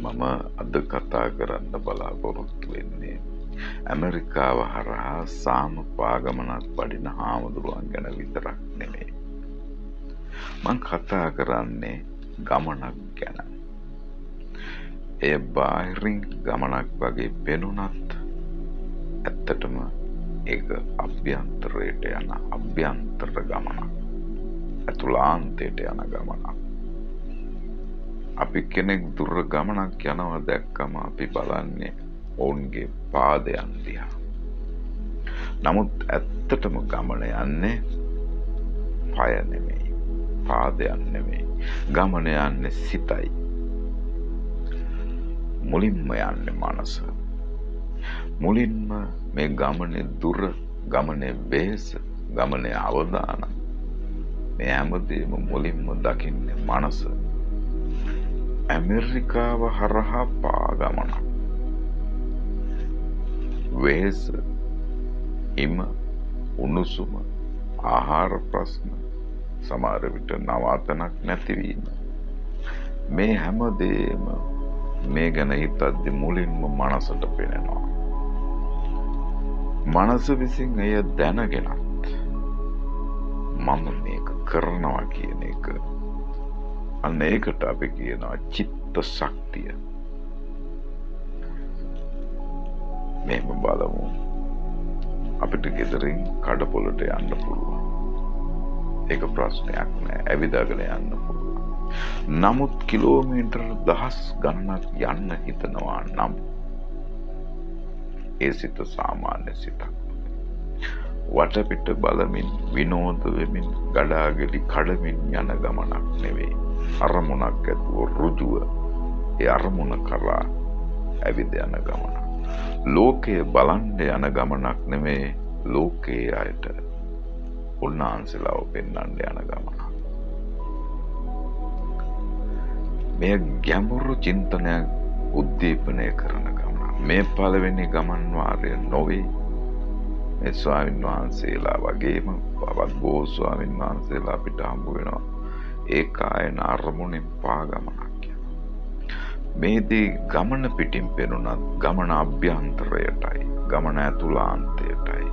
මම අද කතා කරන්න බලාපොරොත්තු වෙන්නේ ඇමරිකාව හරහා සාම පාගමනක් වඩින හාමුදුරුවන් ගැන විතරක් නෙමෙයි. මං කතා කරන්නේ ගමනක් ගැන. එය බාහිරින් ගමනක් වගේ පෙනුනත් ඇත්තටම ඒක අභ්‍යන්තරයට යන අභ්‍යන්තර ගමනක්. ඇතුළාන්තයට යන ගමනක්. අපි කෙනෙක් දුර ගමනක් යනවා දැක්කම අපි බලන්නේ ඔවුන්ගේ පාදයන් දිහා. නමුත් ඇත්තටම ගමන යන්නේ පය නෙමෙයි, පාදයන් නෙමෙයි. ගමන යන්නේ සිතයි. මුලින්ම යන්නේ මනස. මුලින්ම මේ ගමනේ දුර, ගමනේ වෙහෙස, ගමනේ අවදානම්, මේ හැමදේම මුලින්ම දකින්නේ මනස. ඇමරිකාව හරහා පා ගමනක්. වෙහෙස, හිම, උණුසුම, ආහාර ප්‍රශ්න, සමහර විට නවාතනක් නැතිවීම, මේ හැමදේම මේ ගැන හිතද්දි මුලින්ම මනසට පෙනෙනවා. මනස විසින් එය දැනගෙනත් මම මේක කරනවා කියන එක, අන්න ඒකට අපි කියනවා චිත්ත ශක්තිය. මෙහෙම බලමු, අපිට ගෙදරින් කඩපොළට යන්න පුළුවන්. ඒක ප්‍රශ්නයක් නෑ, ඇවිදගෙන යන්න පුළුවන්. නමුත් කිලෝමීටර් දහස් ගණනක් යන්න හිතනවා නම් ඒ සිත සාමාන්‍ය සිතක් නෙවෙයි. වටපිට බලමින් විනෝද වෙමින් ගඩාගෙඩි කඩමින් යන ගමනක් නෙවෙයි. අරමුණක් ඇතුව ඍජුව ඒ අරමුණ කරා ඇවිද යන ගමනක්. ලෝකය බලන්න යන ගමනක් නෙමෙයි, ලෝකයේ අයට උන්වහන්සේලාව පෙන්වන්න යන ගමනක්. මෙය ගැඹුරු චින්තනයක් උද්දීපනය කරන ගමනක්. මේ පළවෙනි ගමන් වාරය නොවේ. මේ ස්වාමීන් වහන්සේලා වගේම තවත් බොහෝ ස්වාමීන් වහන්සේලා අපිට හම්බ වෙනවා. ඒකායන අරමුණෙන් පා ගමනක් යනවා. මේදී ගමන පිටින් පෙනුනත් ගමන අභ්‍යන්තරයටයි, ගමන ඇතුළාන්තයටයි.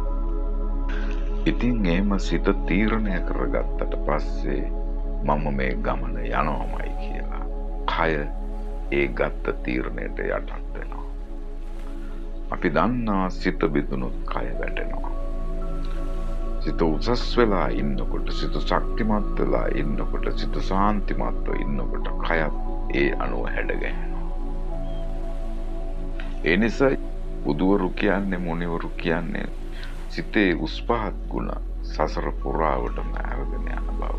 ඉතින් එහෙම සිත තීරණය කරගත්තට පස්සේ මම මේ ගමන යනවමයි කියලා කය ඒ ගත්ත තීරණයට යටත් වෙනවා. අපි දන්නවා සිත බිඳුනොත් කය වැටෙනවා. සිත උසස් වෙලා ඉන්නකොට, සිත ශක්තිමත් වෙලා ඉන්නකොට, සිත සාන්තිමත්ව ඉන්නකොට කයත් ඒ අනුව හැඩ ගැහෙනවා. ඒ නිසා බුදුවරු කියන්නේ, මුනිවරු කියන්නේ සිතේ උස් පහත් ගුණ සසර පුරාවටම අරගෙන යන බව.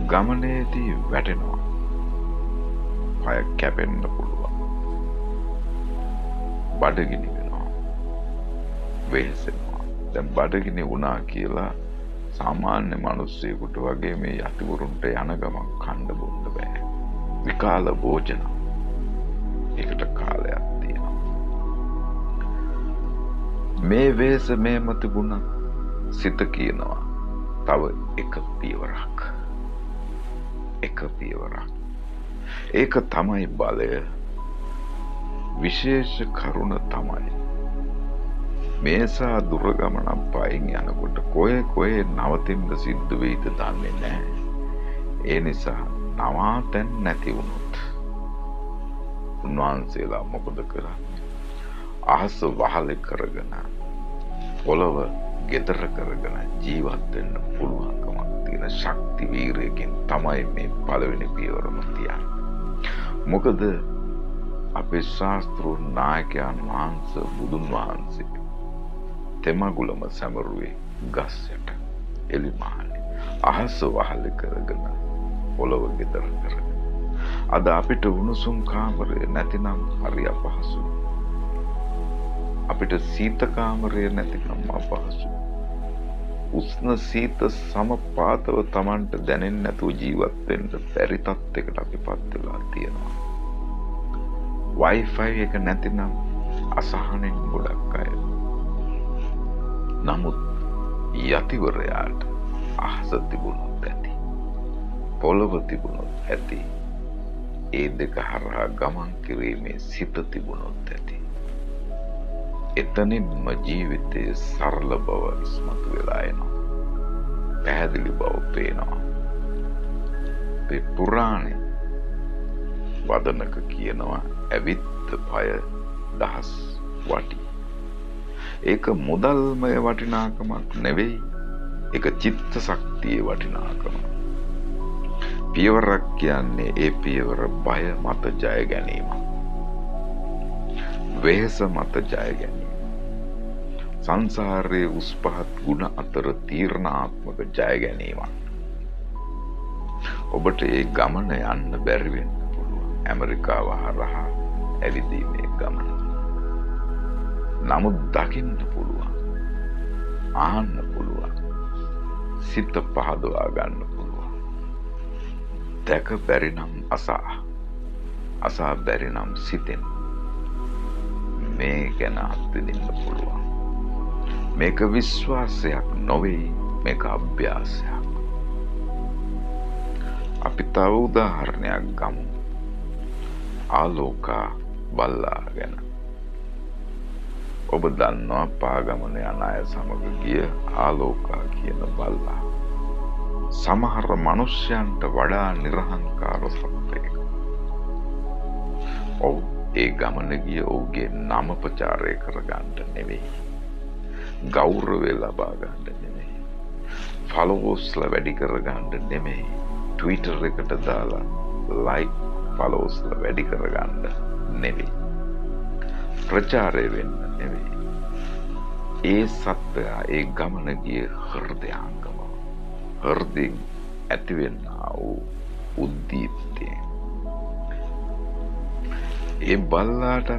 ගමනේදී වැටෙනවා, පය කැපෙන්න පුළුවන්, බඩගිනි වෙනවා, වෙහෙසෙනවා. දැන් බඩගිනි වුණා කියලා සාමාන්‍ය මිනිස්සෙකුට වගේ මේ යතිවරුන්ට යන ගමන් කන්න බොන්න බෑ. විකාල භෝජන, ඒකට කාලයක් තියෙනවා. මේ වෙහෙස මේම තිබුණා සිත කියනවා තව එක පියවරක්, එක පියවරක්. ඒක තමයි බලය. විශේෂ කරුණ තමයි මේසා දුර ගමනක් පයින් යනකොට කොහේ කොහේ නවතින්න සිද්ධ වෙයිද දන්නේ නැහැ. ඒ නිසා නවාතැන් නැති වුණොත් උන්වහන්සේලා මොකද කරන්නේ? අහස වහලේ කරගෙන පොළව ගෙදර කරගෙන ජීවත් වෙන්න පුළුවන්කමක් තියෙන ශක්ති වීරයකින් තමයි මේ පළවෙනි පියවරම තියන්නේ. මොකද අපේ ශාස්ත්‍රූ නායකයන් වහන්සේ බුදුන් වහන්සේ තෙමගුලම සැමරුවේ ගස් යට එලිමහනේ අහස වහලේ කරගෙන පොළව ගෙදර කරගෙන. අද අපිට උණුසුම් කාමරය නැතිනම් හරි අපහසුයි. අපිට සීත කාමරය නැතිනම් අපහසුයි. උෂ්ණ සීත සමපාතව Tamanට දැනෙන්නේ නැතුව ජීවත් වෙන්න බැරි තත්යකට අපි පත් වෙලා තියෙනවා. Wi-Fi එක නැතිනම් අසහනෙන් ගොඩක් අය. නමුත් යතිවරයාට අහස තිබුණොත් ඇති, පොළව තිබුණොත් ඇති, ඒ දෙක හරහා ගමන් කිරීමේ සිත තිබුණොත් ඇති. එතනින්ම ජීවිතයේ සරල බව ඉස්මතු වෙලා එනවා. පැහැදිලි බව පේනවා. අපේ පුරාණේ වදනක කියනවා ඇවිත්ත පය දහස් වටි. ඒක මුදල්මය වටිනාකමක් නෙවෙයි. ඒක චිත්ත ශක්තියේ වටිනාකම. පියවරක් කියන්නේ ඒ පියවර බය මත ජය ගැනීම. වෙහෙස මත ජය ගැනීම. සංසාරයේ උස් පහත් ගුණ අතර තීරණාත්මක ජය ගැනීමක්. ඔබට ඒ ගමන යන්න බැරි වෙන්න පුළුවන්. ඇමරිකාව හරහා ඇවිදීමේ ගමන. නමුත් දකින්න පුළුවන්. අහන්න පුළුවන්. සිත පහදවා ගන්න පුළුවන්. දැක බැරි නම් අසා, අසා බැරි නම් සිතෙන් මේ ගැන අත්විඳින්න පුළුවන්. මේක විශ්වාසයක් නොවේ, මේක අභ්‍යාසයක්. අපි තව උදාහරණයක් ගමු. ආලෝකා බල්ලා ගැන. ඔබ දන්නවා පාගමන යන අය සමග ගිය ආලෝකා කියන බල්ලා. සමහර මනුෂ්‍යයන්ට වඩා නිරහංකාර සත්වයෙක්. ඔව්, ඒ ගමන ගිය ඔහුගේ නම ප්‍රචාරය කරගන්න නෙවෙයි. ගෞරවය ලබා ගන්න නෙවෙයි. ෆලෝවර්ස්ලා වැඩි කරගන්න නෙමෙයි. ට්විටර් එකට දාලා ලයික් ෆලෝවර්ස්ලා වැඩි කරගන්න නෙවෙයි. ප්‍රචාරය වෙන්න නෙවෙයි. ඒ සත්වයා ඒ ගමන ගිය හෘදයාංගම, හෘදයෙන් ඇතිවෙන්නා වූ උද්දීප්තිය. ඒ බල්ලාට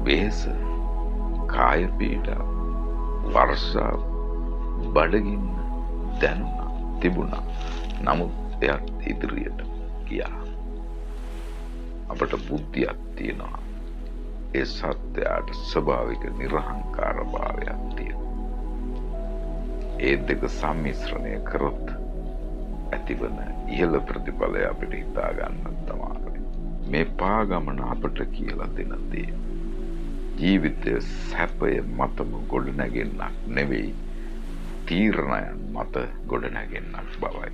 වෙහෙස, කාය පීඩා, වර්ෂා, බඩගින්න දැනුණා, තිබුණා. නමුත් එයත් ඉදිරියට ගියා. අපට බුද්ධියක් තියෙනවා. ඒ සත්‍යයට ස්වභාවික නිරහංකාර භාවයක් තියෙනවා. ඒ දෙක සම්මිශ්‍රණය කරොත් ඇතිවන ඉහළ ප්‍රතිඵලය අපිට හිතා ගන්නත් අමාරුයි. මේ පාගමන අපට කියලා දෙන දේ ජීවිතය සැපය මතම ගොඩනැගෙන්නක් නෙවෙයි, තීරණයන් මත ගොඩනැගෙන්නක් බවයි.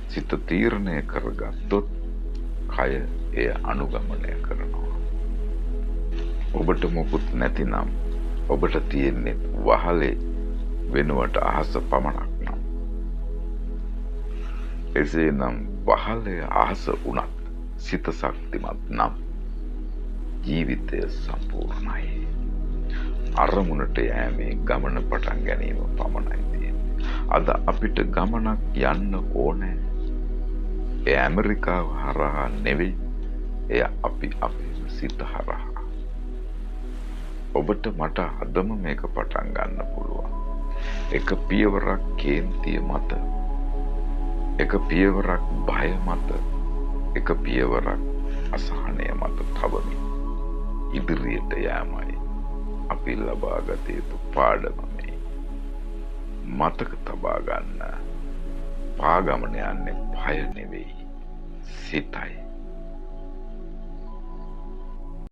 සිත තීරණය කරගත්තොත් කය එය අනුගමනය කරනවා. ඔබට මොකුත් නැතිනම් ඔබට තියෙන්නේ වහලේ වෙනුවට අහස පමණක් නම්, එසේනම් වහලේ අහස වුණත් සිත ශක්තිමත් නම් ජීවිතය සම්පූර්ණයි. අරමුණට යෑමේ ගමන පටන් ගැනීම පමණයි තියෙන්නේ. අද අපිට ගමනක් යන්න ඕනේ. එය ඇමරිකාව හරහා නෙවෙයි, එය අපි අපේ සිත හරහා. ඔබට මට අදම මේක පටන් ගන්න පුළුවන්. එක පියවරක් කේන්තිය මත, එක පියවරක් බය මත, එක පියවරක් අසහනය මත තබමින් ඉදිරියට යෑමයි අපි ලබාගත යුතු පාඩම මේ. මතක තබා ගන්න, පාගමන යන්නේ භය නෙවෙයි, සිතයි.